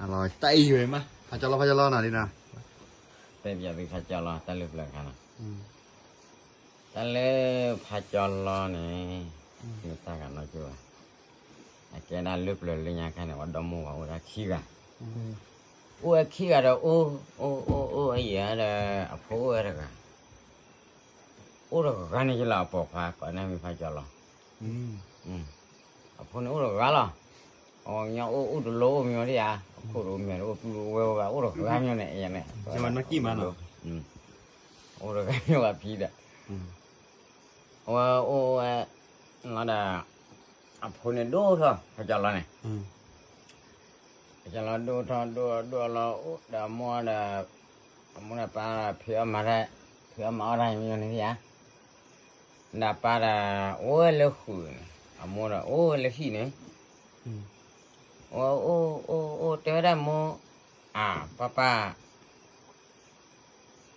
တၢ်အံၤဝဲမး ဖးကၠီလီၤ ဖးကၠီလီၤနၤဒ်နၤ, တဲပျးသုဖးကၠီလီၤ တၢ်လၢပျၢၤခါနီၤ, တၢ်လၢဖးကၠီလီၤန့ၣ်, တၢ်ဂၤနီၢ်ကၠိဘၣ်, အကဲဒၣ်လၢပျၢၤလၢညါခါန့ၣ် ပှၤဒီမါဝၤအိၣ်ဒၣ်ခံဂၤ, အိၣ်ဝဲခံဂၤဒီး အိၣ်အိၣ်အိၣ်အိၣ်အံၤဒီး အဖိအိၣ်ဝဲတဂၤ အိၣ်တဂၤန့ၣ်ယလီၤ အပိာ်ခွါကိးန့ၣ်မ့ၢ်ဖးကၠီလီၤ, အဖိန့ၣ်အိၣ်တဂၤလီၤ, အဝဲညီအိၣ်အိၣ်တလိၣ်အိၣ်မညီဒ်ဧါ, အခိၣ်တအိၣ်မ့ၢ်တအိၣ် ပုၢ်တအိၣ်ဝဲၢ်အိၣ်ဘၣ် အိၣ်တဂၤမညီန့ၣ် အိၣ်တဂၤမညီဘၣ်ဖံဒီး, အဝဲအိၣ်ဝဲလီၤဒီး အဖိန့ၣ်ဒိၣ်ထီၣ် ဖးကၠီလီၤန့ၣ် ဖးကၠီလီၤဒိၣ်ထီၣ်ဒိၣ်ဒိၣ်လီၤအိၣ်ဒီးအမိၢ်ဒီး, အမိၢ်ဒီးပၢ် ဖံးအီၣ်မၤတၢ်, ဖံးအီၣ်မၤအီၣ်တၢ်မညီန့ၣ်ဧါ, ဒီးပၢ်ဒီး အိၣ်ဝဲလၢဃုာ်န့ၣ် အမိၢ်ဒီးအိၣ်ဝဲလၢဟံၣ်န့ၣ်, အိၣ်အိၣ်အိၣ်အိၣ်တဲဝဲဒၣ်မိၢ်, အၢ် ပၢ်ပၢ်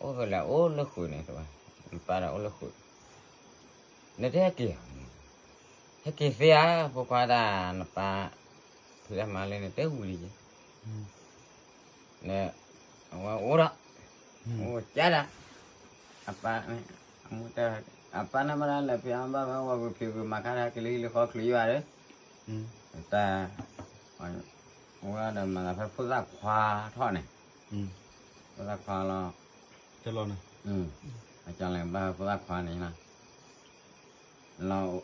အိၣ်ဖဲလဲၣ် အိၣ်လၢဃုာ်န့ၣ်တဲဝဲ, နပၢ်ဒီးအိၣ်လၢဃုာ်, နတဟဲက့ၤဧါ, ဟဲက့ၤသ့ဧါ ဖိခွါတၢ် နပၢ် ဖံးတၢ်မၤလၢနတဲဝံၤလံက့ၤ, အဝဲအိၣ်ဒီး, အိၣ်ကၢ်ဒီး, အပၢ်, အပၢ်န့ၣ်ဘၣ်ဒီးလဲၤဖံးအီၣ်ဘၣ်ဝဲ ဝဲဂုာ်ဖံးဂုာ်မၤခါဒီး ကလံၤလံၤဃီချုးယွၤဒီး, တၢ် ဝဲဒီးမၤသးဖဲဖိသၣ်ခွါထီၣ်န့ၣ်, ဖိသၣ်ခွါလီၤ, အကလဲၤဘၣ်ဖိသၣ်ခွါန့ၣ်လီၤ, လီၤ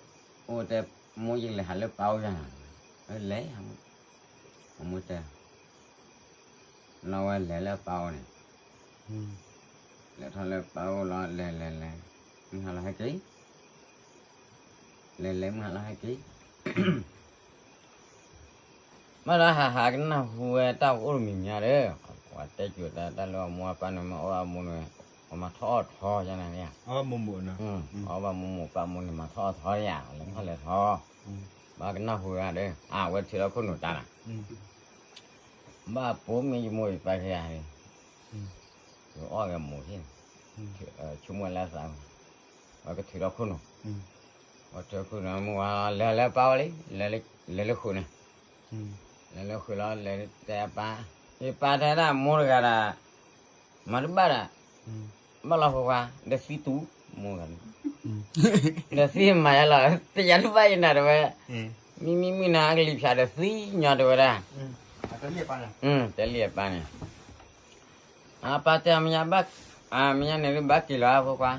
အိၣ်တဲ မိၢ်ယကလဲၤဟးလၢပၢ်အိၣ်ယၤ, လဲၤ, အမိၢ်တဲ, လီၤဝဲလဲၤလၢပၢ်အိၣ်န့ၣ်, လဲၤထီၣ်လၢပၢ်အိၣ်လီၤ လဲၤလဲၤလဲၤ, မုၢ်ဟါလီၤဟဲက့ၤ, လဲၤလဲၤမုၢ်ဟါလီၤဟဲက့ၤ ဘၣ်ဒီးဟးဟးကနၣ်ဟူဝဲတၢ်အိၣ်တမံၤမံၤဒီး, ပှၤတဲကိၤတၢ်လၢအမိၢ်အပၢ်န့ၣ် မ့ၢ်အီၣ်ဘၣ်အမိၢ်န့ၣ်, ပှၤမၤထီၣ်အီၣ်ထီယါန့ၣ်, အီၣ်ဘၣ်မိၢ်မိၢ်ပၢ်မိၢ်န့ၣ် မၤထီၣ်အီၣ်ထီယါ လဲၤထီၣ်လဲၤထီ, ဘၣ်ကနၣ်ဟူဝဲဒီး အဝဲထုးလီၤခိၣ်နူာ်တၢ်နီၤ, ဘၣ်ပိာ်မ့ၢ်ယမိၢ်ယပၢ်ခဲအံၤ, ယအီၣ်ဂဲၤမိၢ်ဟံၣ်, ဆိကမိၣ်လၢသး, ဝဲကထုးလီၤခိၣ်နူာ်, ဝဲထုးခိၣ်နူာ်မုၢ်ဝါလီၤ လဲၤလၢပၢ်အိၣ်လံ, လဲၤလၢဃုာ်န့ၣ်, လဲၤလၢဃုာ်လီၤ လဲၤတဲအပၢ်, ယပၢ်တဲဒၣ်မိၢ်တဂၤဒီး, မၤတဘၣ်ဒီး, ဘၣ်လီၤဖိခွါ ဒီးသံတူၢ်, မိၢ်တဂၤန့ၣ်, ဒီးသံမၤယါလီၤ တယၤတဘၣ်ယနၤတဲဝဲ, မံမံမုၢ်နၤအကလံၤဖၠးဒီးသံညီတဲဝဲဒၣ်, တဲလံအပၢ်န့ၣ်, အပၢ်တဲအမါဘၣ်, အမါန့ၣ်ဒုးဘၣ်က့ၤလီၤအဖိခွါ,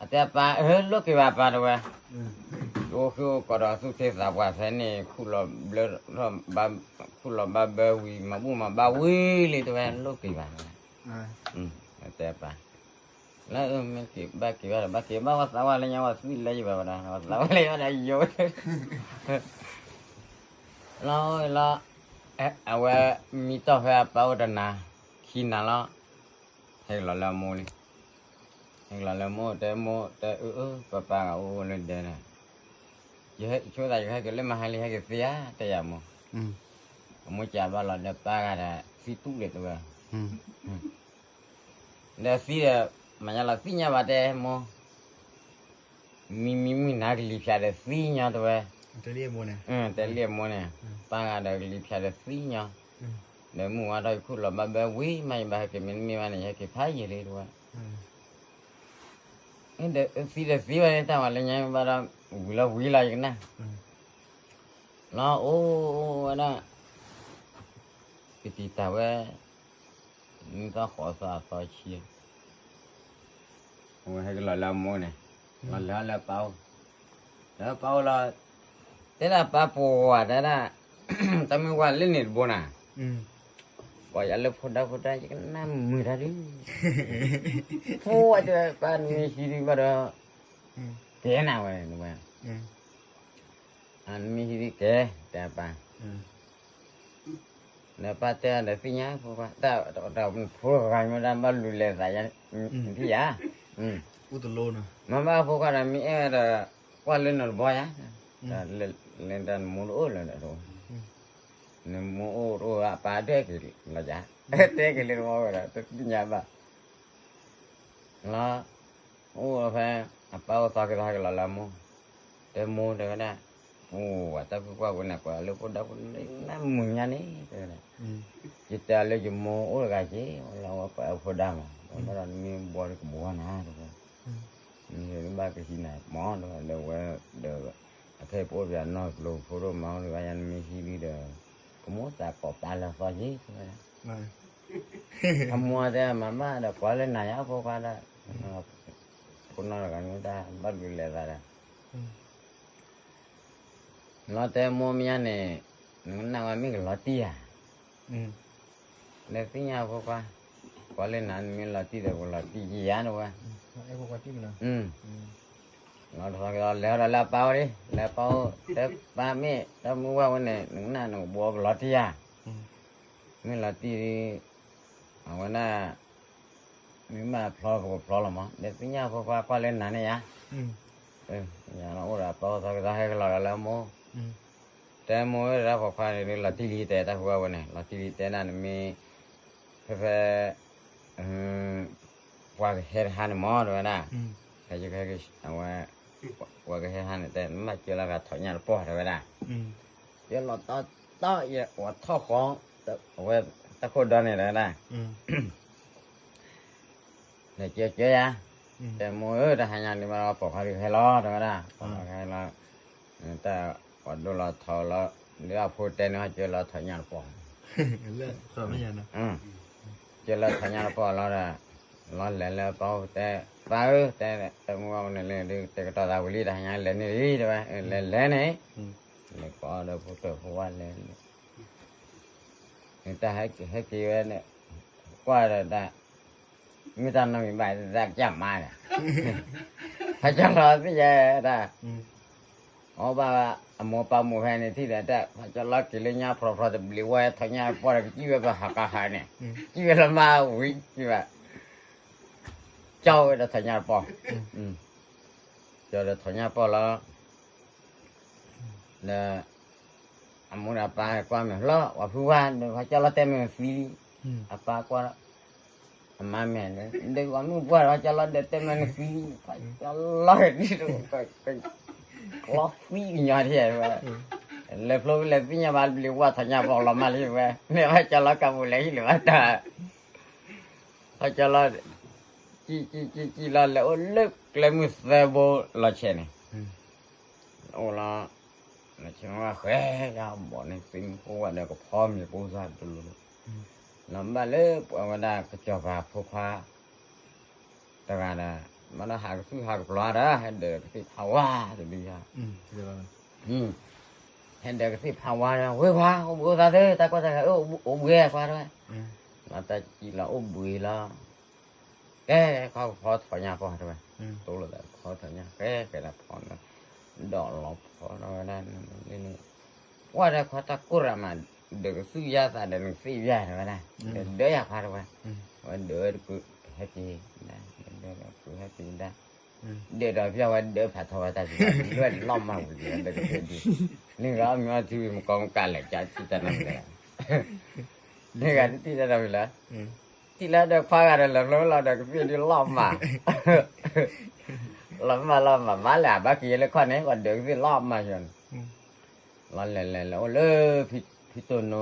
အတဲအပၢ် အၢ လိၣ်က့ၤဘၣ်ပၢ်တဲဝဲ, အိၣ်ဃ့အိၣ်ကီးဒီးသူၣ်က့သးပှၢ်ဖဲန့ၣ်, ခူၣ်လီၤဘျၢ, ခူၣ်လီၤဘၣ်ဘၢဝံၤ မၤဘူၣ်မၤဘါဝံၤလံတဲဝဲ လိၣ်က့ၤဘၣ်, အတဲအပၢ်, လၢမ့ၢ်က့ၤဘၣ်က့ၤဘၣ်ဒီး ဘၣ်က့ၤဘၣ်ဝဲသးဝါလၢညါဝဲသံလၢယဘၣ်ဝဲဒၣ် ဝဲသးဝါလၢယၤဒီးယိာ် လီၤလီၤ, အဝဲမံတီၢ်ဖဲအပၢ်အိၣ်တနၤ, ခံနၤလီၤ, ဟဲက့ၤလီၤလၢအမိၢ်လံ, ဟဲက့ၤလီၤလၢမိၢ်တဲမိၢ်တဲအၢ ပၢ်ပၢ်ဂၤအိၣ်အိၣ်လၢဒဲန့ၣ်, ယဆိသးယကဟဲက့ၤလၢမဟါလံ ဟဲက့ၤသ့ဧါ တဲယၤမိၢ်, အမိၢ်ကးဘၣ်လီၤဒီးပၢ်ဂၤဒီး သံတူၢ်လံတဲဝဲ ဒီးသံဒီး မၤညါလီၤသံညါဘၣ်တဲမိၢ်, မံမံမုၢ်နၤကလံၤဖၠးဒီးသံညီတဲဝဲ, တဲလံအမိၢ်န့ၣ်, ပၢ်ဂၤဒီးကလံၤဖၠးဒီးသံညီ, ဒီးမုၢ်ဝါထီၣ်ယခူၣ်လီၤဘၣ်ဘၢဝံၤ မ့ၢ်ယဘၣ်ဟဲက့ၤမ့တမ့ၢ်ဘၣ်န့ၣ် ယဟဲက့ၤဖးယံာ်လံတဲဝဲ, ဒီးသံဒီးသံဝဲန့ၣ် တၢ်ဝဲလၢညါဘၣ်ဒီး ဝံၤလီၤဝံၤလီၤယကနၣ်, လီၤအိၣ်အိၣ်ဝဲဒၣ် ကတံာ်တာ်ဝဲ နံၣ်သီဃိးသီအသီဆံ, အဝဲဟဲက့ၤလီၤလၢအမိၢ်န့ၣ်, လီၤလဲၤလၢပၢ်အိၣ်, လၢပၢ်အိၣ်လီၤ, တဲဒၣ်ပၢ်ပိာ်ဝဲတဲဒၣ်, တၢ်မ့ၢ်ဝဲလၢန့ၣ်တဘိနၤ, ပှၤယၤလၢဖိဒါဖိဒါ ယကနၣ်မုာ်တၢ်ဒုး, ဖိဝဲတဲပၢ်နမ့ၢ်ဟံးဒုးဘၣ်ဒီး, ကဲနၤဝဲ, နမ့ၢ်ဟံးဒုးကဲ, တဲပၢ် ဒီးပၢ်တဲဒီးသ့ၣ်ညါဖိခွါ, တၢ်ဖိတဂၤမ့ၢ်ဒၣ်ဘၣ်လူၤလဲၤသးယါ, ဖံယါ, မ့ၢ်ဘၣ်ဖိခွါဒီးမ့ၢ်အဲၣ်ဒီး, ကွၢ်လၢနတဘီယါ, လဲၤတၢ်နမိၢ်တအိၣ်လၢၤဒီး, နမိၢ်အိၣ်တအိၣ်အပၢ်တဲက့ၤလီၤယါ, တဲက့ၤလၢနမိၢ်ဝဲဒီး တသ့ၣ်ညါဘၣ် လီၤ, အိၣ်ဖဲ, အပၢ်အိၣ်သီက့ၤသီဟဲက့ၤလီၤလၢအမိၢ်, တဲမိၢ်တဲဝဲဒၣ်, ပှၤတၢ်ဖုကွၢ်ဝဲန့ၣ် ကွၢ်လၢဖိဒါဖိနၢ်မုာ်ညါန့ၣ် တဲဝဲဒၣ်, ယတဲအီၤလၢယမိၢ်အိၣ်တဂၤက့ၤ လၢအဝဲပှၤအၢဖိဒါမး, ဝဲဒၣ်နမ့ၢ်ဘှီဒီးကဘှီနၤ တဲဝဲ, နဘၣ်ကဟံးနၤမး တဲဝဲ, ဒီးဝဲဒီး အခဲအံၤပအိၣ်ပယီၤနီၢ်ကျိၤဖိဒိၣ်မး အိၣ်တဂၤယၤနမ့ၢ်ဟံးလံဒီး ကမိၣ်သးကိးပာ်လၢအသီက့ၤ တဲဝဲဒၣ်, အမိၢ်တဲမၤမးဒီးကွၢ်လၢနၤယါဖိခွါဒီး ဖိနီၢ်တဂၤမ့ၢ်တၢ်ဘၣ်ဘျုးလဲၤသးဒီး လီၤတဲမိၢ်မ့ၢ်ညါန့ၣ် နကနၣ်ဝဲမ့ၢ်ကလီၤတံၢ်ဧါ, လဲၤသ့ၣ်ညါဖိခွါ, ကွၢ်လၢနၤနမ့ၢ်လီၤတံၢ်ဒီး ကလီၤတံၢ်က့ၤယါတဝဲ, လီၤတသီက့ၤဒီးလဲၤဒီးလၢအပၢ်အိၣ်လံ, လၢအပၢ်အိၣ်, တဲပၢ်မ့ၢ်တၢ်မုၢ်ဝဲဝဲန့ၣ် နကနၣ်နကဘှီကလီၤတံၢ်ဧါ, မ့ၢ်လီၤတံၢ် အဝဲဒၣ် မ့ၢ်မၤဖျီပကဖျီလီၤမး လဲၤသ့ၣ်ညါဖိခွါကွၢ်လၢနၤန့ၣ်ယါ, ယအိၣ်ဒီးအပၢ်အိၣ်သီကသီဟဲကလီၤဒီးလၢအမိၢ်, တဲမိၢ်ဝဲဒၣ်ဖိခွါန့ၣ် လီၤတံၢ်လံတဲတၢ်ဖိဝဲန့ၣ် လီၤတံၢ်လံတဲဒၣ်နမ့ၢ် ဖဲဖဲ ပှၤကဟဲတဟါန့ၣ်မး တဲဝဲဒၣ်, ဟဲကဟဲ အဝဲ ပှၤကဟဲဟါန့ၣ်တဲ နဘၣ်ကၢလီၤဂာ်ထီၣ်ညၣ်တပီၢ် တဲဝဲဒၣ်, ကၢလီၤတီတီ ယအိးထီၣ်ဃီ အဝဲတၢ်ခိၣ်ဒီန့ၣ် တဲဝဲဒၣ်, လဲၤကၢကၢယါ, တဲမိၢ်ဧၢ တဟါညါလံမး ပိာ်ခွါဒုးဟဲလီၤ တဲဝဲဒၣ်, ပိာ်ခွါဟဲလီၤ, တၢ်ပှၤဒိၣ်လီၤထီၣ်လီၤ, လၢအဖိတဲန့ၣ် ကၢလီၤထီၣ်ညၣ်တပီၢ် ကၢလီၤထီၣ်ညၣ်တပီၢ်လီၤဒီး လီၤလဲၤလၢပၢ်အိၣ်တဲ ပၢ်ဧၢ တဲ တၢ်မုၢ်ဝဲန့ၣ်လၢဒုး တဲကတီၤသးဝံၤလံ တဟါညါလဲၤန့ၣ်လံ တဲဝဲ လဲၤလဲၤန့ၣ်, လဲၤကိးဒီးဖိကၢၢ်ဖိဝါလဲၤန့ၣ်, တၢ်ဟဲက့ၤဝဲန့ၣ် ကွၢ်ဒီးတၢ် မ့ၢ်တၢ်နီတမံၤဘၣ် တၢ်ကစၢ်မါဒီး ဖးကၠီလီၤသ့ၣ်ယဲဒၣ် အီၣ်ဘၣ် အမိၢ်ပၢ်မိၢ်ဖဲန့ၣ်ထံၣ်ဒီးတၢ် ဖးကၠီလီၤက့ၤလၢညါဖျိဖျိတဘျံးဝဲထီၣ်ညၣ်ပီၢ်ဒီးကစံၣ်ဝဲပဟးကဟးန့ၣ် စံၣ်ဝဲလၢမါဝံၤစံၣ်ဝဲ ကၠီဝဲဒီးထီၣ်ညၣ်ပီၢ် ကၠီဒီးထီၣ်ညၣ်ပီၢ်လီၤ ဒီး အမိၢ်ဒီးပၢ်ကွၢ်မ့ၢ်လီၤ ပှၤဖုဝါဒီး ဖးကၠီလီၤတဲမ့ၢ်သံလံ အပၢ်ကွၢ်လီၤ အမါမ့ၢ် ဒီးပှၤမုၣ်ပှၢ်ဒီး ဖးကၠီလီၤဒီးတဲမ့ၢ်နသံလံ ဖးကၠီလီၤဒ် ကျီသံကညီထံၣ်ဝဲ လဲၤဖျိလဲၤသ့ၣ်ညါဘၣ်ဘျံးဝဲထီၣ်ညၣ်ပီၢ်လီၤမၢ်လံဝဲ မ့ၢ်ဖးကၠီလီၤကၢ်ပူၤလဲၤဟံၣ်လၢၤဘၣ်တၢ် ဖးကၠီလီၤ ကံကံကံကံလီၤ လဲၤအိၣ်လၢကျဲမုၢ်သၢဘိလီၤဆဲးန့ၣ် အိၣ်လီၤ လီၤဆဲးမ့ၢ်ဝဲဃဲ ယဘီၣ်န့ၣ် သ့ၣ်မုၢ်ကိၢ်ဝဲဒီးကဖီမ့ၤကိၢ်စၢ်တလိၤလိၤ လီၤဘၣ်လၢပှၤဝဲဒၣ်ကစီၤပၤဖိခွါ တဂၤဒီး ဘၣ်ဒီးဟးကသုၣ်ဟးကပျီၤဒီး ဟဲဒၢးကသ့ၣ်ဖးဝါတဘ့ၣ်ယါ ဟဲဒၢးကသ့ၣ်ဖးဝါဒီး ဝ့ၤဝါ အိၣ်ဘှံးအိၣ်သါသ့ တၢ်ကီတၢ်ခဲ အိၣ်ဘှံးကွၢ်တဝဲ လီၤတၢ်စံၣ်လီၤအိၣ်ဘှံးလီၤ ကဲ ခီကဖီထီၣ်ညၣ်ပီၢ်တဝဲ တိၢ်လိာ်သးဖီထီၣ်ညၣ် ကဲ ကဲဒၣ်ဖီနီၤ ဒီးလီၤဖီထီၣ်ဝဲဒၣ်န့ၣ် ကွၢ်ဒီးခီတၢ်ကိၢ်ရးမး ဒၢးကသုၣ်ယါသးဒီး နကသ့ၣ်ယါတဝဲဒၣ် ဒၢးယါခွါတဝဲ ဝဲဒၢးဝဲတကုးဟဲက့ၤဒၣ် ဒၢးဒီးကုးဟဲက့ၤဒၣ် ဒၢးဒီးပျီဝဲဒၢးဖးထီဝဲတၢ်စံး ဒၢးလီၤမၢ်ဝံၤဒၢးကသ့ၣ်ဒုး န့ၣ်ဂၤမ့ၢ်အီထံဝံၤ မကီမကးလဲၤကၢထံၣ်တၢ်နီတမံၤလၢၤ န့ၣ်ဂၤတထံၣ်တၢ်နီတမံၤလၢၤ ထံၣ်လၢဒီးခွါဂၤဒီးလၢဖျိလီၤဒီးကသ့ၣ်ဒုးလီၤမၢ် လီၤမၢ်လီၤမၢ် မၤလၢအဘၣ်က့ၤလၢခီၣ်န့ၣ် ပှၤဒၢးကသ့ၣ်လီၤမၢ်ယီၤန့ၣ် လီၤလဲၤလဲၤလဲၤအိၣ်လၢ ဖံတိၢ်နိအ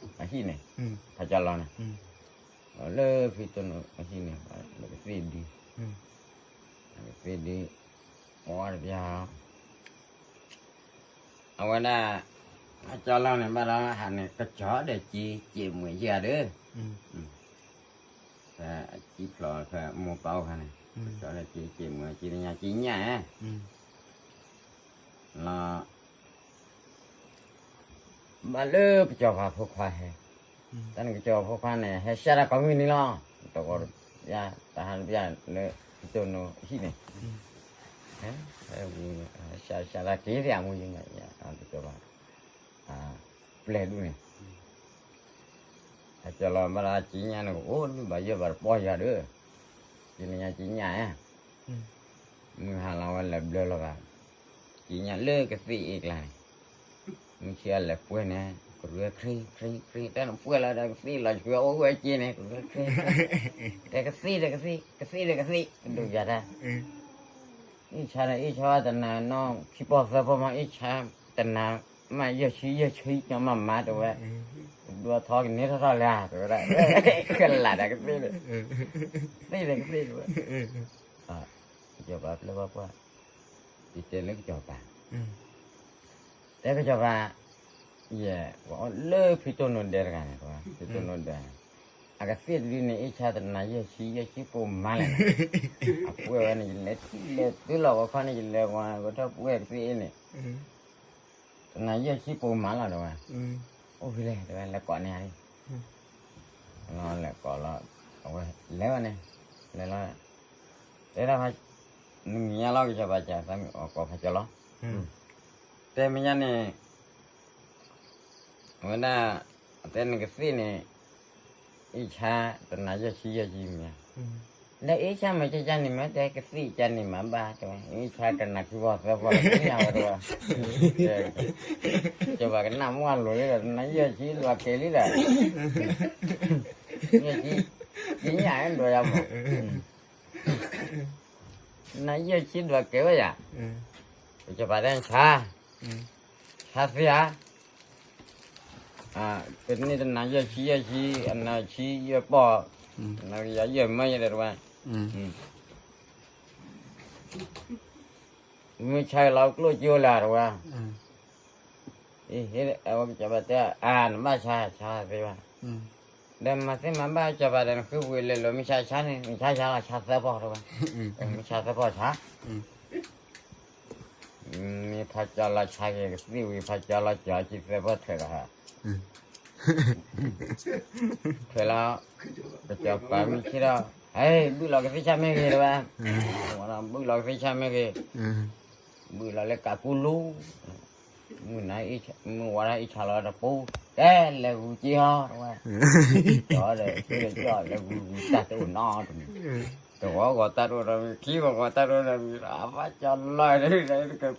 ဟံၣ်န့ၣ် ဖးကၠီလီၤန့ၣ် အိၣ်လၢဖံတိၢ်နိအဟံၣ်န့ၣ် လၢကသ့ၣ်ဒုး ကသ့ၣ်ဒုး ပှၤတပျၢ် အဝဲဒၣ် ဖးကၠီလီၤန့ၣ် ဘၣ်ဒီးဟးန့ၣ် ကစီၤဒီးက့ၤ က့ၤမွဲၤယဲၢ်ဒီး ဖဲအကံဖျိးဖဲမိၢ်ပၢ်အိၣ်ခါန့ၣ် ကစီၤဒီးက့ၤ က့ၤမွဲၤ က့ၤတညါက့ၤညၣ်ဧါ လီၤ ဘၣ်လၢကစီၤပၤဖိခွါဟဲ တၢ်န့ၣ်ကစီၤပၤဖိခွါန့ၣ် ဟဲစၢ်တၢ်ကိးမုၢ်နံၤလီၤ တကီးတပျၢ် တၢ်ဟးတပျၢ်လၢ ကတိၢ်နိဟံၣ်န့ၣ် ဟဲ ဟဲဝံၤ ဟဲစၢ်စၢ်တၢ်က့ၤသ့ၣ်အမူယံၤန့ၣ် ကစီၤပၤ ပျဲၢ်ဒူၣ်န့ၣ် ဟဲကၠီလီၤဘၣ်ဒီးက့ၤညၣ်န့ၣ် အိၣ်ဒုးဘၣ်ယဲၢ်ဘၣ်တပီၢ်ယၤဒီး က့ၤလၢညါက့ၤညၣ် မုၢ်ဟါလီၤဝဲလဲၤဘျၢလီၤဘၣ် က့ၤညၣ်လၢကသ့ၣ်အ့ၣ်ကျါန့ၣ် မုၢ်ဆ့ၣ်အလဲၤပှဲၤန့ၣ် ကရၢခရံခရံခရံ တၢ်နပှဲၤလီၤဒီးကသ့ၣ်လီၤဆှၢအိၣ်ဝဲက့ၤန့ၣ် ကရၢခရံ ဒီးကသ့ၣ်ဒီးကသ့ၣ် ကသ့ၣ်ဒီးကသ့ၣ် ကဒိၣ်ယၤတၢ် အ့ၣ်ဆါဒီးအ့ၣ်ဆါတနၤနီၢ်ခံပီၢ်သၢပီၢ်မး အ့ၣ်ဆါ တနၤမးယဲၢ်ဆံယဲၢ်ဆံ ကၠီမးမၤတဲဝဲ, ဒိးထီကန့ၢ်ထီၣ်ထီၣ်လၢတဲဝဲဒၣ်, ကလးဒီးကသ့ၣ်ဒီး, သ့ၣ်ဒီးကသ့ၣ်တဲဝဲ, ကစီၤပၤပျဲၢ်ဘၣ်ပှၢ်, ယတဲလၢကစီၤပၤ, တဲကစီၤပၤ, ယဲ, လၢဖံတိၢ်နိဒဲတဂၤန့ၣ်, ဖံတိၢ်နိဒဲ, အကသ့ၣ်တဒုန့ၣ် အ့ၣ်ဆါတနၤယဲၢ်ဆံယဲၢ်ဆံပိာ်မၤလဲၣ်, အပှဲၤဝဲန့ၣ် ယလဲၤထံၣ်လဲၤတုၤလီၤဂီၤခီန့ၣ် ယလဲၤဝဲကထီၣ်ပှဲၤကသ့ၣ်အ့ၣ်န့ၣ် တနၤယဲၢ်ဆံပိာ်မၤလီၤတဲဝဲ, အိၣ်ဖဲလဲၣ်တဲဝဲ လဲၤကိးန့ၢ်ဧါ, လဲၤကိးလီၤ, အဝဲလဲၤဝဲန့ၣ်, လဲၤလီၤ, တဲဒၣ်, နမံၤညါလီၤ ကစီၤပၤစၢ်သးမံၤအီၣ်ကိးဖးကၠီလီၤ, တဲမ့ၢ်ညါန့ၣ် အဝဲဒၣ်, အတဲနကသ့ၣ်န့ၣ်, အ့ၣ်ဆါတနၤယဲၢ်ဆံယဲၢ်ဆံမ့ၢ်, လၢအ့ၣ်ဆါမ့ၢ်ကကန့ၣ်မ့ၢ်တဲကသ့ၣ်ကန့ၣ်မၤဘၣ်တဲဝဲ အ့ၣ်ဆါတနၤခံဘီသၢဘီလီၤ သ့ၣ်ညါဝဲတဲဝဲ, ကစီၤပၤကနၣ်မ့ၢ်လိၤလံဒီး တနၤယဲၢ်ဆံဒွးကဲၤလံဒီး, ယဲၢ်ဆံ, ယညၣ်ဒွးယၤမး နၤယဲၢ်ဆံဒွးကဲၤဝဲယၤ, ကစီၤပၤတဲဆါ, ဆါသ့ဧါ, ပန့ၢ်တနၤယဲၢ်ဆံယဲၢ်ဆံ, အနၤဆံယဲၢ်ပီၢ်, နၤယဲၢ်မၢယဲၢ်တဲဝဲ, မ့ၢ်ဆါလီၤကျိၣ်ကၠိလၢတဲဝဲ, အဝဲကစီၤပၤတဲ, အနဘၣ်ဆါ ဆါသ့ဘၣ်, ဒီးမၤသ့မၤဘၣ်ကစီၤပၤဒီး နဃ့ဝံၤလဲၤလီၤ မ့ၢ်ဆါဆါန့ၣ် မ့ၢ်ဆါဆါလီၤ ဆါသၢပီၢ်တဲဝဲ, မ့ၢ်ဆါသၢပီၢ်ဆါ, မ့ၢ်ဖးကၠီလီၤဆါက့ၤ ကသ့ၣ်ဝံၤ ဖးကၠီလီၤကၠီဆံသၢပီၢ်ထွဲဒီး, ထွဲလီၤ, ကစီၤပၤမ့ၢ်ဆ့ဒီး, ဟဲ ဘုၣ်လီၤကသ့ၣ်ဆါမ့ၢ်ဂ့ၤတဲဝဲ, ဘုၣ်လီၤကသ့ၣ်ဆါမ့ၢ်ဂ့ၤ, ဘုၣ်လီၤလၢကးကူလူ မုၢ်နၤ, မုၢ်ဝါထီၣ်အ့ၣ်ဆါလီၤတပူၤ, ကဲလဲၤဂုာ်က့ၤဟီတဲဝဲ, ကၠီဒီး ကၠီလဲၤဂုာ်ဂုာ်တၢ်တအိၣ်နီတမံၤ, တဂီၤဂီၤတၢ်တအိၣ်နီတမံၤ ခံဂီၤဂီၤတၢ်တအိၣ်နီတမံၤ အဘၣ်ကၠီလီၤ,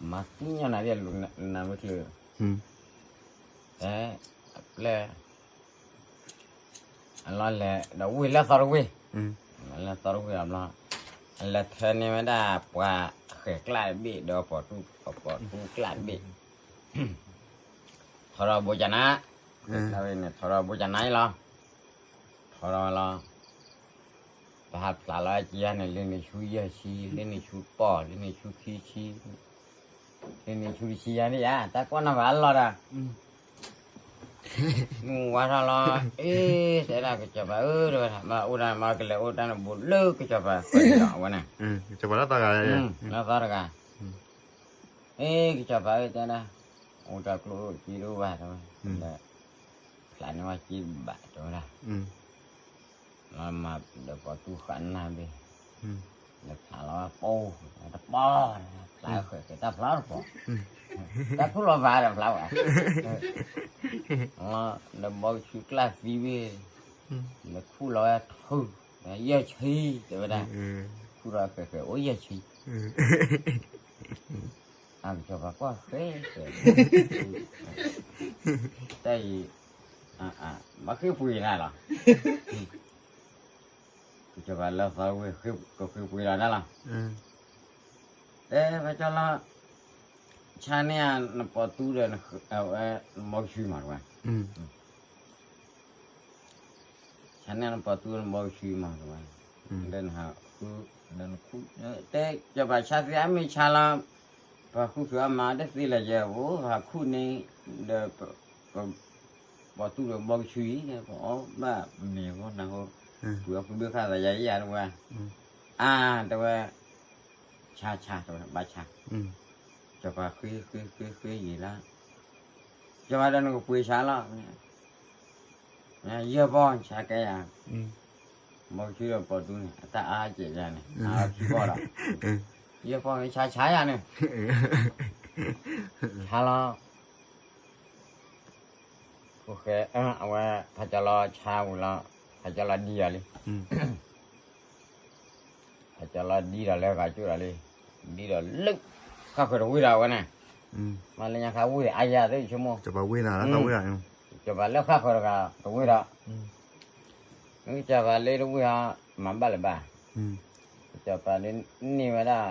မၤသံညီနၤဒ်လူၤနၤမ့ၢ်ချုး, အပျဲၢ် အလီၤလဲၤဒီးဝ့ၢ်လၢသီတဝ့ၢ်, လၢသီတဝ့ၢ်အဘျီ, အလဲၤထၢန့ၢ်ဝဲဒၣ်ပှၤဃဲၤကျၢ်တဘ့ၣ်ဒီး ပှၤတူၢ်ကျၢ်တဘ့ၣ်, ထီထီၣ်ဘိကနါ, ထီထီၣ်ဘိကနါအံၤလီၤ, ထီထီၣ်ဝဲလီၤ, ပဟးဖျးလီၤက့ၤယၤန့ၣ် လၢန့ၣ်ဆူယဲၢ်ဆံ, လၢန့ၣ်ဆူပီၢ်, လၢန့ၣ်ဆူခံဆံ, လၢန့ၣ်ဆူတဆံယၤန့ၣ်ဧါ, တၢ်ကွၢ်နီၣ်ဘၣ်အလီၢ်ဒီး မုၢ်ဝါထီၣ်လီၤ, အ့ တဲဒၣ်ကစီၤပၤဧၢ, တဲဝဲဒၣ် ဘၣ်အိၣ်ဒၣ်မးကလဲၤအိၣ်တၢ်န့ၣ်ဘူးလၢကစီၤပၤအဝဲန့ၣ်, လၢသီတဂၤ, အ့ ကစီၤပၤဧၢ တဲဒၣ်, အိၣ်တၢ်ကျိၣ်အိၣ်စ့တအိၣ်ဘၣ်တဲဝဲ, ဒီး ဖျးန့ၢ်ဝဲစ့ဘၣ်တဲဝဲဒၣ် လီၤမၤဒီးပှၤတူၢ်ဃာ်နၢ်ဘ့ၣ်, ဒီးဖျးလီၤဝဲပိ, တပီၢ်, ဖျးဃဲးဃဲးတၢ်ဖျါတပီၢ်, တၢ်ထူၣ်လီၤဘၣ်ဒီးဖျါဝဲ, ဒီးဘီဆူကျၢ်သံဘ့ၣ်, ဒီးခူၣ်လီၤဝဲထူ, ယဲၢ်ဆံ, တဲဝဲဒၣ်, ခူၣ်လီၤဃဲးဃဲးအိၣ်ယဲၢ်ဆံ အကစီၤပၤကွၢ်ဃဲ, တၢ်အံၤ, ဘၣ်ဃ့ၢ်ပှ့ၤနၤလီၤ, ကစီၤပၤလၢသီဝ့ၢ် ကဃ့ၢ်ပှ့ၤလီၤနၤလီၤ, တဲဖးကၠီလီၤ, ဆါန့ၢ်နပိာ်သူဒီး နဘီဆူမးတဝဲ ဆါန့ၢ်နပိာ်သူနဘီဆူမးတဝဲ, ဒီးနဟးဃု, ဒီးနခူၣ်, တဲကစီၤပၤဆါသ့အမ့ၢ်ဆါလီၤ, ပှၤဃုဃုအမၤတသ့လၢၤယဲၢ်ဧိၤ, ဟးခူၣ်န့ၣ်, ဒီး, ပိာ်သူဒီးဘီဆူအံၤ, ပအီၣ်ဘၣ်မ့ၤအဃိနၤဃိ, ပှၤဃုဘၣ်ဃာ်သးယၤယၤတဝဲ, အါ, တဝဲ, ဆါဆါတဝဲ ဘၣ်ဆါ, ကစီၤပၤဃ့ဃ့ဃ့ဃ့ယံာ်လီၤ, ကစီၤပၤဒီးနကပှ့ၤဆါလီၤ ယဲၢ်ပီၢ်ဆါကဲယၤ, ဘီဆူဒီးပိာ်သူန့ၣ် အတၢ်အါကဲယၤန့ၣ် အါခံပီၢ်ဒီး, ယဲၢ်ပီၢ်မ့ၢ်ဆါဆါယၤန့ၣ်, ဆါလီၤ, ဃဲ, အဝဲ, ဖးကၠီလီၤဆါဝံၤလီၤ, ဖးကၠီလီၤဒံအီၤလံ ဖးကၠီလီၤဒံဒီးလၢဂၤကၠိဒီးလံ, ဒံဒီးလၢ, ဃၣ်ဃၢၤတဝ့ၢ်ဒီးအဝဲန့ၣ်, မ့ၢ်လၢညါခါဝ့ၢ်အါယၤသ့ၣ်ဆိကမိၣ်, ကစီၤပၤလၢဃၣ်ဃၢၤတဂၤတဝ့ၢ်ဒီး, မ့ၢ်ကစီၤပၤလၢတဝ့ၢ်အီၤ, မၤဘၣ်လၢၤဘၣ်, ကစီၤပၤလၢန့ၢ်ဝဲဒၣ်,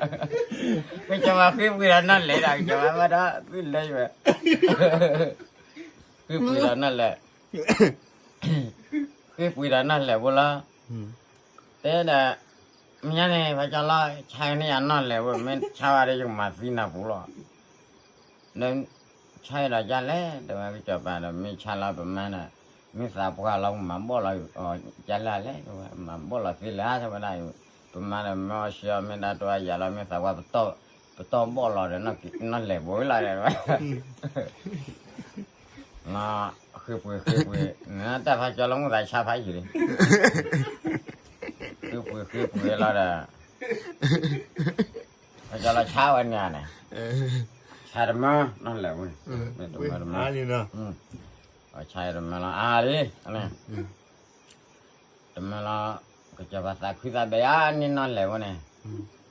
ကစီၤပၤဃ့ပှ့ၤဒီးနီၢ်လဲၣ်ဒီး ကစီၤပၤဘၣ်ဒီး သုလဲၤဝဲ, ဃ့ပှ့ၤဒီးနီၢ်လဲၣ်, ဃ့ပှ့ၤဒီးနီၢ်လဲၣ်ဖိလီၤ, တဲဒီး, မ့ၢ်ညါန့ၣ် ဖးကၠီလီၤ ဆါန့ၢ်ယၤနီၢ်လဲၣ်ဖိ မ့ၢ်ဆါဝဲဒီးယကမၤသံနၤပူၤလီၤ, ဆါဒီးကလဲၣ် တဲဝဲကစီၤပၤဒီး မ့ၢ်ဆါလီၤပမါဒီး, မ့ၢ်သးပှၢ်လီၤ ပမၤဘီၣ်လီၤ, ကလဲၣ်လဲၣ် တဲဝဲ မၤဘီၣ်လီၤသ့လဲၣ် တဲဝဲဒၣ်, ပမါဒီးမ့ၢ်အီၣ်ဆံးအီၣ် မ့ၢ်ဒၣ်တယၤလီၤ မ့ၢ်သးပှၢ် ပတီၢ်ဘီၣ်လီၤဒီး နီၢ်လဲၣ်ဖိလီၤ တဲဝဲ ဃ့ပှ့ၤဃ့ပှ့ၤ, တၢ်ဖးကၠီလၢမူသးဆါဖးယံာ်လံ, ဃ့ပှ့ၤဃ့ပှ့ၤလီၤဒီး, ဖးကၠီလီၤဆါဝဲန့ၣ်န့ၣ်, ဆါတမၢနီၢ်လဲၣ်ဝဲ, တမၢတမၢ, ဆါတမၢလီၤ အါလံ, တမၢလီၤ, ကစီၤပၤသးခုသးဘဲယါန့ၢ်နီၢ်လဲၣ်ဝဲန့ၣ်,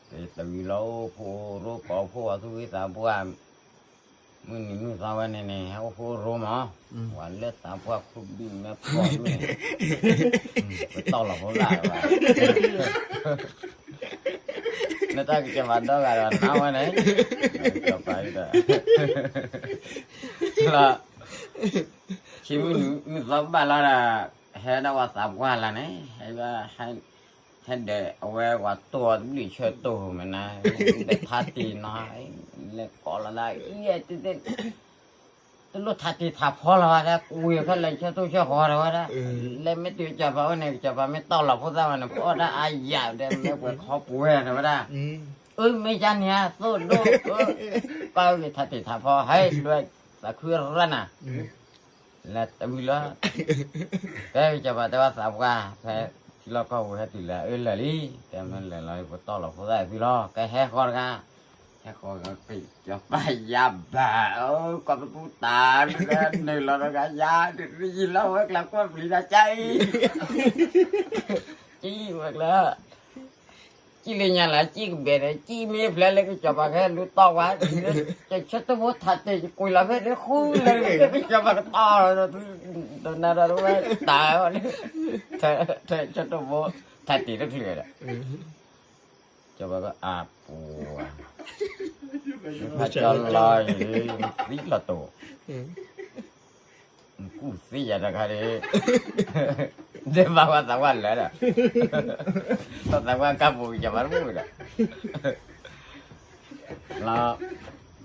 တဝံၤလီၤအိၣ်ဖှိၣ်ရိကိးဖှိၣ်ဝဲသူၣ်ဂ့ၤသးပှၢ်, မုၢ်နံၤမုၢ်သီဝဲန့ၣ်န့ၣ် ဟဲအိၣ်ဖှိၣ်ရိမး, ပှၤလၢသးပှၢ်ခိၣ်ဘံၣ်မ့ၢ်ဖီဒူၣ်န့ၣ်, ပတီၢ်လီၤဖိသၣ်ဘၣ် နတၢ်ကစီၤပၤဒီဂၤဒီးနါဝဲန့ၣ်, ကစီၤပၤဒီး, လီၤ, ဆံမုၢ်နံၤမုၢ်သီဘၣ်လီၤဒီး, ဟဲဒၣ်ဝဲသးပှၢ်လၢန့ၣ်, ဟဲဒၣ်အဝဲဝၤတိၢ်အီၤတဘျုးဆၢတိၢ်မ့ၢ်နၤ, ဒီးထါတ့ၢ်နီၤ, လဲၤကိးလီၤသး, တလိၣ်ထါတ့ၢ်ထါဖီလီၤဝဲဒၣ်, ကွံာ်ဖဲလဲၤဆၢတိၢ်ဆၢဃီၤဒီးဝဲဒၣ်, လဲၤမ့ၢ်တုၤကစီၤပၤဝဲန့ၣ် ကစီၤပၤမ့ၢ်တီၢ်လီၤဖိသၣ်ဝဲန့ၣ် ပအီၣ်ဒၣ်အါယၤဒီး မ့ၢ်ပှဲၤခီပှဲၤဒီးဝဲဒၣ်, အၢ မ့ၢ်ယါန့ၣ်ဧါ သိၣ်ဒိၣ်, ပၢ်ဂ့ၤထါတ့ၢ်ထါဖီ ဟဲဒွဲၣ်သးခုရၣ်နၤ လဲၤတဝံၤလီၤ, ကဲကစီၤပၤတဲဝဲသးပှၢ် ဖဲထံလီၢ်ကီၢ်ပူၤဟဲတုၤလၢအအၢလၢာ်လံ, တဲမ့ၢ်လဲၤလီၤ ပတီၢ်လီၤဖိသၣ်သံလီၤ, ကဲဟဲဃီတဂၤ, ဟဲဃီကစီၤပၤယါဘၣ်, ကီၢ်ပပူၤတၢ်, နုာ်လီၤတဂၤယါ, ယံာ်လီၤဝဲကျါကွၢ်ပျံၤတၢ်ကါအံၤ, ကံဝဲကျါ ကံလၢညါလၢကံကဘဲၣ်ဒီး ကံမ့ၢ်ဖျဲးလၢကစီၤပၤကဟဲလူၤတီၢ်ဝဲ, ကဆၢတိၢ်ဖိထးတ့ၢ် ယကွံာ်လီၤဖဲန့ၣ်ဃုလၢ ကစီၤပၤကတီၢ်, ဒီးနၤဒီးဝဲတၢ်ဝဲ, ဆၢတိၢ်ဖိထးတ့ၢ်တချုးဒီး, ကစီၤပၤကအပူၤ, ဖးကၠီလီၤအံၤ, သံလီၤတိၢ် ကူၣ်သ့ယၤတခါဒီး, ဒဲးဘၣ်ဝဲသးဝဲလၢာ်ဒီး, သးဝဲကါပူၤကစီၤပၤတမုာ်ဒီး, လီၤ,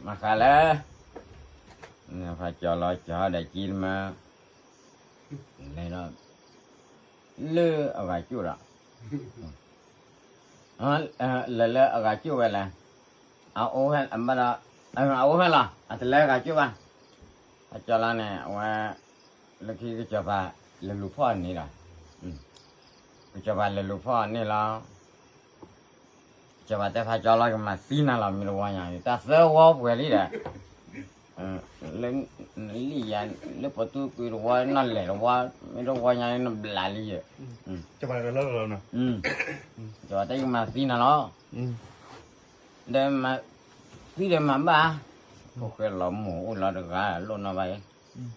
မၤဃါလၢ, ဖးကၠီလီၤကၠီဒီးကံတမၢ, လဲၤလီၤ, လၢအဂၤကၠိၣ်ဒီး, လဲၤလၢအဂၤကၠိၣ်ဝဲလဲၣ်, အအိၣ်ဖဲ, အဘၣ်ဒီး, အအိၣ်ဖဲလီၤ အတလဲၤဂၤကၠိၣ်ဘၣ်, ဖးကၠီလီၤန့ၣ် အဝဲ, လၢခံကစီၤပၤလဲၤလူၤဖီၣ်န့ၣ်ဒီး, ကစီၤပၤလဲၤလူၤဖီၣ်န့ၣ်လီၤ, ကစီၤပၤတဲဖးကၠီလီၤ ကမၤသံနၤလီၤ မ့ၢ်တဝီညါန့ၣ် တၢ်သၢဝီပှဲၤလံဒီး, လၢ, လံယၤ, လၢပှၤတူၢ်ကွံာ်တဝီ နီၢ်လဲၣ်တဝီ, မ့ၢ်တဝီညါန့ၣ် နဘျးလံယဲ, ကစီၤပၤတဲကမၤသံနၤလီၤ, ဒီးမၤသံဒီးမၤဘၣ်, ဖိၣ်ဃဲလီၤမိၢ်အိၣ်လီၤတဂၤ လိၣ်နီၢ်ဘၣ်အံၤ,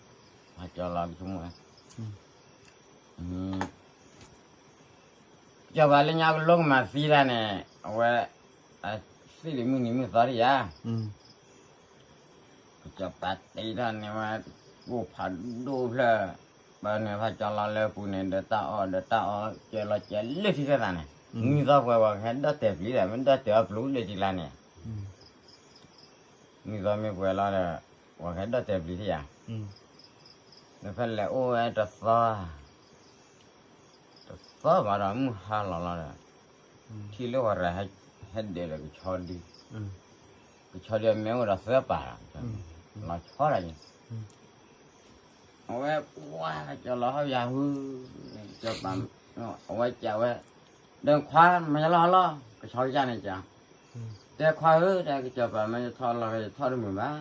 ဖးကၠီလီၤကဆိကမိၣ်, ကစီၤပၤလၢညါကလိကမၤသံတၢ်န့ၣ် အဝဲ, သ့ၣ်ဒံးမုၢ်နံၤမုၢ်သီဒံးယါ, ကစီၤပၤတဲထီၣ်န့ၣ်ဝဲ, ကိၣ်ဖးဒိၣ်ဖျၢၣ်, ပၢန့ၣ်ဖးကၠီလီၤလၢပူၤန့ၣ် ဒီးတၢ်အီၣ်ဒီးတၢ်အီ ကဲလီၤကဲလၢထံသၢသးန့ၣ်, နွံသီပှဲၤဝဲကဟဲဒီၣ်တဲာ်ပျံၤဒီး မ့ၢ်ဒီၣ်တဲာ်အီၣ်ပျူၤလၢထံကျါန့ၣ် နွံသီမ့ၢ်ပှဲၤလီၤဒီး, ပှၤကဟဲဒီၣ်တဲာ်ပျံၤထံၣ်ယၤ, ဒီးဖဲလဲၤအိၣ်ဝဲတသီ, တသီဘၣ်ဒီးမုၢ်ဟါလီၤလီၤဒီး, ထံၣ်လၢဝဲရၤဟဲဒဲးဒီးကဆီဒု, ကဆီဒုအမ့ၢ်အိၣ်ဒီးသၢပၤလီၤ, လီၤဆီဒၣ်ယံၤ အဝဲကွၢ်ကၠီလီၤဟီၣ်ယၤဟူ, ကၠီပၤ, အဝဲကးဝဲ, ဒီးခွါ မၤယလီၤဟီလီၤ ကဆီကစၢ်န့ၣ်ကး, တဲခွါဧၢ တဲကၠီပၤ မ့ၢ်ယထီၣ်လီၤ ယထီၣ်တမုာ်ဘၣ်,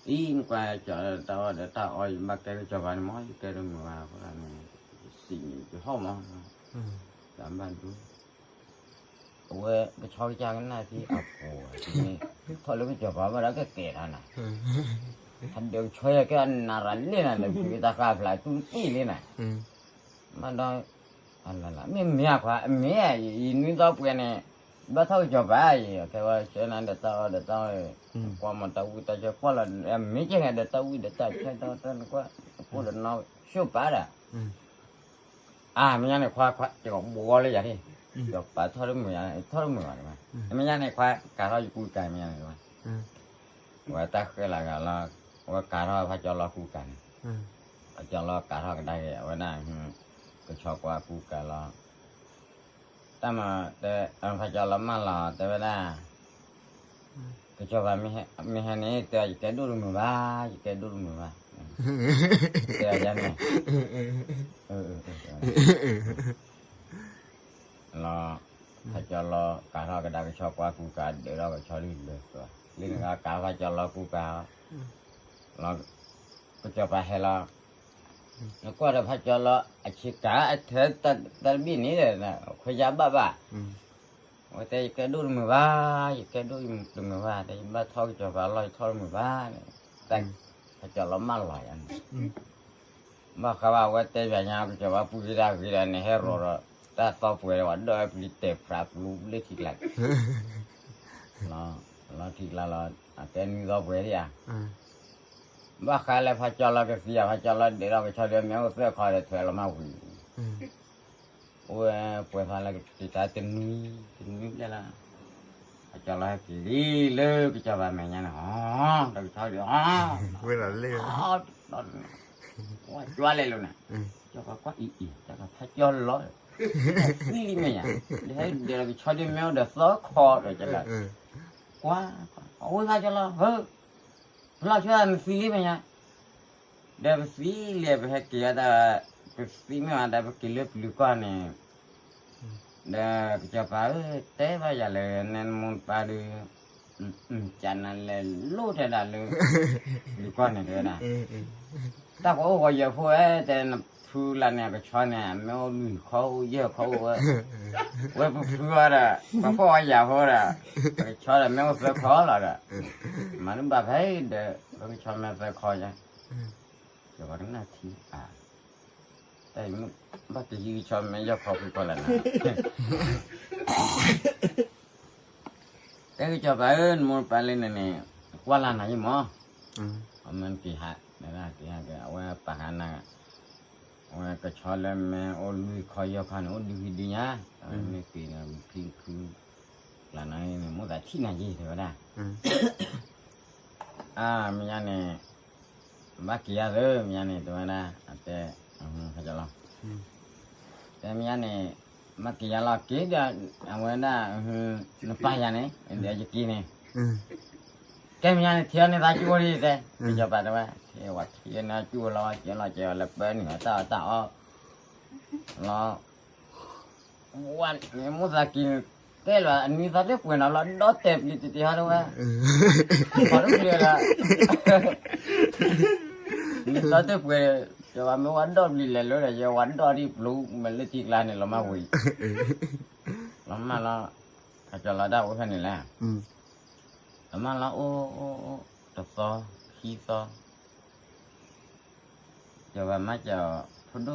အံၤနကွၢ်ကၠီတၢ်အီၣ်ဒီးတၢ်အီ ယဘၣ်ကဲကၠီပၤန့ၣ်မ့ၢ် ယကဲတမုာ်ဘၣ် အဃိသတးန့ၣ်, စံးန့ၣ် ယဟီၣ်မး, တၢ်ဘၣ်ဒိ အဝဲကဆီကစၢ်ကနၣ်သံအပူၤန့ၣ်, ထီၣ်လၢကစီၤပၤဘၣ်ဒီးကကဲထီၣ်နၤ, ဟဲဒုးကဆီယၤကဲအနၢ်ရၤလ့နၤ ဒီးဖုးတၢ်ဃာ်ဖျါတူၢ်တံၢ်လံနၤ, ဘၣ်ဒီး, မ့ၢ်မ့ၢ်အခွါ အမ့ၢ်, ယနွံသီပှဲၤန့ၣ်, ဘၣ်ထီၣ်ကစီၤပၤအံၤ ခဲဝဲဆှၢနၤဒီးတၢ်အီၣ်ဒီးတၢ်အီ, ကွၢ်မၤတၢ်ဝံၣ်တၢ်ဆၢကွၢ်လီၤ, မ့ၢ်ကဲန့ၣ်ဒီးတၢ်ဝံၣ်ဒီးတၢ်ဆၢတၢ်တၢ်နကွၢ်, အဖိဒီးနီၢ်ဆိၣ်ပာ်ဒီး အါ မ့ၢ်ညါန့ၣ်ခွါ ခွါ ကဘှီလၢယၤန့ၣ်, ကပာ်ထီၣ်တမုာ်ယၤ ထီၣ်တမုာ်ဘၣ်, မ့ၢ်ညါန့ၣ်ခွါ ကၤထီၣ်ယကူကၤ မ့ၢ်ညါန့ၣ်ခွါ, ဝဲတၢ်ဃဲလၢဂၤလီၤ, ဝဲကၤထီၣ်ဖးကၠီလီၤကူကၤန့ၣ်, ဖးကၠီလီၤကၤထီၣ်ကဒါက့ၤ အဝဲဒၣ်, ကဆီကွၢ်ကူကၤလီၤ, တၢ်မၤတဲ ဖးကၠီလီၤမၢလီၤ တဲဝဲဒၣ် ကစီၤပၤမ့ၢ်ဟဲန့ၣ် တဲယကဲဒိၣ်တမုာ်ဘၣ်, ယကဲဒိၣ်တမုာ်ဘၣ်, တဲယၤန့ၣ်, လီၤ, ဖးကၠီလီၤကးထီၣ်ကဒါကဆီကွၢ်ကူကၤဒၢးထီၣ်ကဆီဒုလၢာ်, လၢနကကးဖးကၠီလီၤကူကၤ, လီၤ, ကစီၤပၤဟဲလီၤ, နကွၢ်ဒီးဖးကၠီလီၤ အဆ့ကၤအထဲတၢ်တဘ့ၣ်န့ၣ်, ခွဲးယါဘၣ်ဘၣ်, အဝဲတဲယကဲဒိၣ်တမုာ်ဘၣ်, ယကဲဒိၣ်တမုာ်ဘၣ်, တဲယဘၣ်ထီၣ်ကစီၤပၤလီၢ်ယထီၣ်တမုာ်ဘၣ်န့ၣ်, ဖးကၠီလီၤမၢလီၤယၤန့ၣ် ဘၣ်ဃးဘၣ်ဝဲတဲပၠးညါ ကစီၤပၤပူၤဂ့ၤဒၣ်ဂ့ၤဒီးန့ၣ် ဟဲရိၤဒီး တၢ်သီပှဲၤဒီးဝဲဒီးပျံၤတဲာ်ဖြးပျူၤလၢထံကျါ, လီၤထံကျါလီၤ, အတဲနွံသီပှဲၤဒံးဧါ, ဘၣ်ဃးလၢဖးကၠီလီၤကသံဧါ ဖးကၠီလီၤဒဲးထီၣ်ကဆီဒုးမ့ၢ်အိၣ်သၢခီဒီးထွဲလီၤမၢဝံၤ အိၣ်ဝဲပှဲၤဖးလၢကတံာ်တာ်တနွံ, တနွံဘျဲၣ်လီၤ, ဖးကၠီလီၤဟဲက့ၤလံလၢကစီၤပၤမဲာ်ညါန့ၣ်, ဒီးကဆီဒုး, ဝဲလီၤလၢ ဝဲကွၢ်လဲၤလိာ်န့ၣ်, ကစီၤပၤကွၢ်အံၤအံၤ တၢ်ကဖးကၠီလီၤ, သံလံမဲာ်ညါ, ဒီးဟဲဒဲးလီၤကဆီဒုးမ့ၢ်အိၣ်ဒီးသီခီဒီးကလၢ, ကွၢ်, အဝဲဖးကၠီလီၤ, ဟၢ, ဖလီၢ်ဆၢနသံလံမဲာ်ညါ ဒီးပသံလံ ပဟဲက့ၤအီၤဒီး, ပသံမ့ၢ်အီၤဒီးပက့ၤလၢပျုၤကီၢ်န့ၣ်, ဒီးကစီၤပၤဧၢ, တဲဘၣ်ယၤလၢနမိၢ်နပၢ်ဒီး, ကနၤလဲၤလိၣ်တဲဒၣ်လၢ, ပျုၤကီၢ်န့ၣ်တဲဝဲဒၣ်, တၢ်ကအိၣ်ဂီၤယဲၢ်ဖိဝဲ တဲနဖုလၢန့ၣ် ကဆီန့ၣ် မ့ၢ်အိၣ်လွံၢ်ခီအိၣ်ယဲၢ်ခီအိၣ်ဝဲ, ဝဲပဖုအီၤဒီး ပဖီၣ်အီၤယဲၢ်ဖိဒီး, ပကဆီဒီးမ့ၢ်အိၣ်သၢခီလီၤဒီး, မၤတဘၣ်ဖဲဒီး ပကဆီမ့ၢ်သၢခီညါ ကဘၣ်ကနၣ်ထံအါ, တၢ်အံၤမ့ၢ်ဘၣ်တဟံးကဆီမ့ၢ်ယီၢ်ခီဃုခီလၢနၤ, တဲကစီၤပၤဧၢ နမိၢ်နပၢ်လၢနၤန့ၣ်, ကွၢ်လၢနၤယံမီၢ်, အမ့ၢ်က့ၤဟး, က့ၤဟးက့ၤ အဝဲပာ်ဃာ်နၤ, အဝဲကဆီလၢမ့ၢ်အိၣ်လွံၢ်ခီယီၢ်ခီန့ၣ် အိၣ်ဒုဟံးဒုညါ, အဝဲမ့ၢ်က့ၤနၤဖံဖု, ကျါနၤန့ၣ် မိၢ်သးထံၣ်နၤယံၤတဲဝဲဒၣ် အါ မ့ၢ်ညါန့ၣ်, ဘၣ်က့ၤယၤသၢ မ့ၢ်ညါန့ၣ် တဲဝဲဒၣ် အတဲ, ဖးကၠီလီၤ, တဲမ့ၢ်ညါန့ၣ်, ဘၣ်က့ၤယၤလီၤက့ၤဒီး, အဝဲဒၣ်, နပၢ်ယၤန့ၣ် ဒီးယက့ၤန့ၣ်, ကဲမ့ၢ်ညါန့ၣ် ထံၣ်အီၤန့ၣ်သးကၠိဒ်တဲ, ကစီၤပၤတဲဝဲ, ဝဲထံၣ်အီၤန့ၣ်ကၠိလီၤ ကဲလီၤကဲအီၤလၢပၢနုာ်အတၢ်အီၣ်တၢ်အီ, လီၤ ဝဲန့ၣ်မိၢ်သးက့ၤန့ၣ်, တဲလီၤအနွံသီတပှဲၤနီၤလီၤ ဒီးတဲာ်ပျံၤတတ့ၤဟီတဝဲ, ခီတပျံၤလီၤ, နွံသီတပှဲၤ, ကဝၤမ့ၢ်ဝဲဒီပျံၤလဲၤလၢဒီး ယဝၤဒီဒ်ပျိၤမ့ၢ်လၢထံကျါန့ၣ် လီၤမၢ်ဝံၤ, လီၤမၢ်လီၤ, ခီကၠီလီၤဒၣ်အိၣ်ဖဲန့ၣ်လဲၣ်, လီၤမၢ်လီၤအိၣ်အိၣ်အိၣ်, တသီ, ခံသီ ကဘၣ်မၤကီး, ဖိ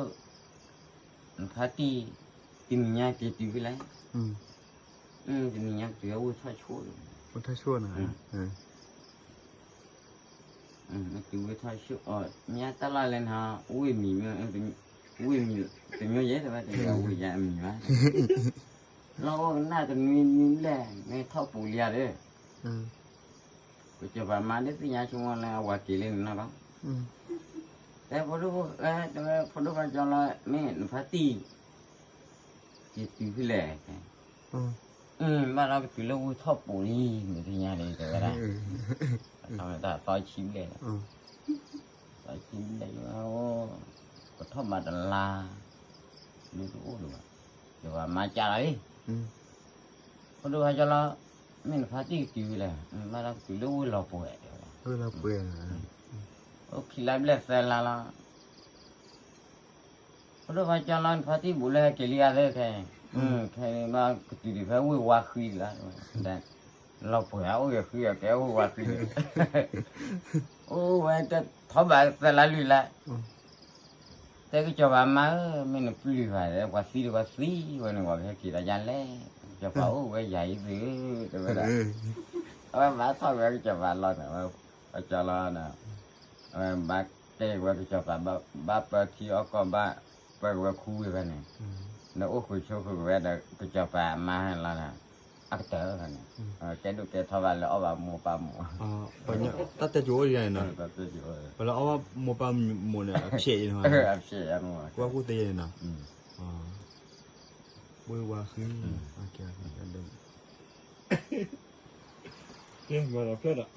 ဒိၣ်, နဖါတံၢ်, တနံၤညါက့ၤတုၤဖဲလဲၣ်, တနံၤညါက့ၤဝဲထီၣ်ဆိၣ်, ဝဲထီၣ်ဆိၣ်နၤ, တုၤဝဲထီၣ်ဆိၣ်အီၤ မ့ၢ်တၢ်လီၢ်လဲၣ်နၤ, ဝ့ၢ်မံၤမ့ၢ်, ဝ့ၢ်မံၤ, တမ့ၢ်ယဲၢ်တဝဲတမ့ၢ်ဝ့ၢ်ယဲၢ်အမံၤဘၣ်, လီၤအိၣ်ကနၣ်တနွံနွံဘျဲၣ် မ့ၢ်ထီၣ်ပူၤလံဧါဒီး ကစီၤပၤမါဒ်သ့ၣ်ညါဆိကမိၣ်လၢအဝၤက့ၤလၢနနီၢ်ဘၣ်, တဲဖိဒိၣ်, တဲဝဲဖိဒိၣ်ဘၣ်ကၠီလီၤ မ့ၢ်နဖါတံၢ်, က့ၤတုၤဖဲလဲၣ်, ဘၣ်ဒီးကတုၤလၢဝ့ၢ်ထီၣ်ပူၤလံ မ့ၢ်သ့ၣ်ညါလံ တဲဝဲဒၣ်, တၢ်သီဆံဘျဲၣ်လီၤ, သီဆံဘျဲၣ်လီၤ, ပထီၣ်ဘၣ်တလါ, ဒ်တအိၣ်ဒံးဘၣ်, ကစီၤပၤမါကၢ်လီၤလံ ဖိဒိၣ်ဘၣ်ကၠီလီၤ, မ့ၢ်နဖါတံၢ်ကတုၤဖဲလဲၣ်, ဘၣ်ဒီးကတုၤလၢဝ့ၢ်လီၤပှဲၤတဲဝဲ, အိၣ်ခံလါဘျဲၣ်သၢလါလီၤ, ဖိဒိၣ်ဘၣ်ကၠီလီၤ နဖါတံၢ်ဘူးလၢဟဲက့ၤလံဧါသ့ခဲအံၤ, ခဲအံၤဘၣ်ကတုၤဒံးဖဲဝ့ၢ်ဝါဃံလီၤ, လီၤပှဲၤအိၣ်ဂ့ၤဃံအကဲဝ့ၢ်ဝါဃံဒီး, အိၣ်ဝဲတထီၣ်ဘၣ်သၢလါလွံၢ်လါ တဲကစီၤပၤမါဧၢ, မ့ၢ်နပျုၢ်ဘၣ်ဒီး ပှၤသံဒီးပှၤသံဝဲန့ၣ် ပှၤကဟဲက့ၤဒီးယၤလဲၣ်, ကစီၤပၤအိၣ်ဝဲယၤအံၤသု, တဲဝဲဒၣ်, အဝဲဘၣ်ထီၣ်ဝဲကစီၤပၤလီၤန့ၣ်, ကစီၤလီၤန့ၣ်, အဝဲဘၣ်တဲဝဲကစီၤပၤ, ဘၣ်ပၢထံအီၣ်ကီၢ်ဘၣ်, ပၢကဝဲခူဝ့ၢ်ဖဲန့ၣ်, ဒီးအိၣ်ဃုာ်ဆိးဃုာ်ကဝဲဒီးကစီၤပၤမါဟဲလီၤန့ၣ်, အကတၢၢ်ဖဲန့ၣ်, ကဲဒိၣ်ကဲထီဘၣ်လၢအီၣ်ဘၣ်မိၢ်ပၢ်မိၢ် တၢ်တဲကိၤအိၣ်ဒ်န့ၣ်နီၤ, ပှၤလၢအီၣ်ဘၣ်မိၢ်ပၢ်မိၢ်န့ၣ် အဖျဲးအံၤန့ၣ်, ကွၢ်ကူၣ်သ့န့ၣ်နီၤ, ဝ့ၢ်ဝါဃံ, ကဲ, ကဲ, ဒီးဖျဲးဒီး